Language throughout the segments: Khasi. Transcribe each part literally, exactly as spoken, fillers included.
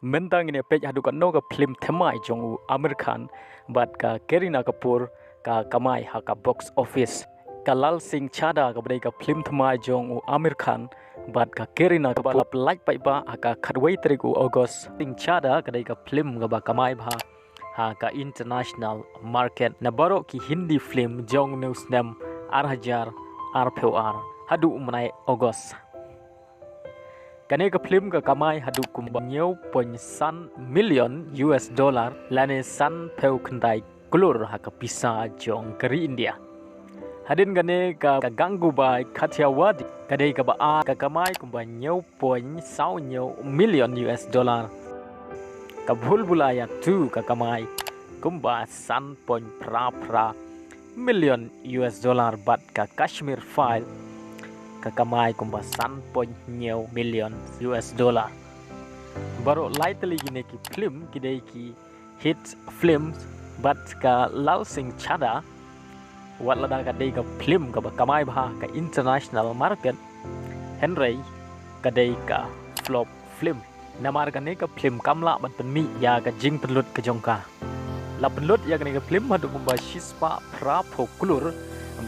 Mynta ngin ïa peit haduh katno ka phlim thymmai jong u Aamir Khan bad ka Kareena Kapoor ka kamai ha ka box office. Ka Laal Singh Chaddha kaba dei ka phlim thymmai jong u Aamir Khan bad ka Kareena Kapoor la pynlait paidbah ha ka khatwei tarik u August. Singh Chaddha ka dei ka phlim kaba kamai bha ha ka international market na baroh ki Hindi phlim jong u snem ar hajar arphew ar haduh mynai August. Kane ka phlim ka kamai haduh kumba hynñiew point san million U S dollar lane sanphew khyndai klur ha ka pisa jong ka ri India. Hadien kane ka, ka Gangubai Kathiawadi ka dei kaba ar ka kamai kumba hynñiew point saw hynñiew million U S dollar. Ka Bhool Bhulaiyaa two ka kamai kumba san point phra phra million U S dollar bad ka Kashmir Files ka kamai kumba san point hynñiew million U S dollar. Baroh lai tylli kine ki phlim ki dei ki hit films bad ka Laal Singh Chaddha, wat lada ka dei ka phlim kaba kamai bha ha ka international market, hynrei ka dei ka flop phlim. Namar kane ka phlim kam lah ban pynmih ïa ka jingpynlut ka jong ka. La pynlut ïa kane ka phlim haduh kumba shispah phraphew klur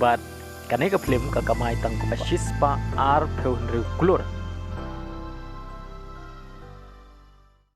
bad kane ka phlim ka kamai tang kumba shispah arphew hynriew klur.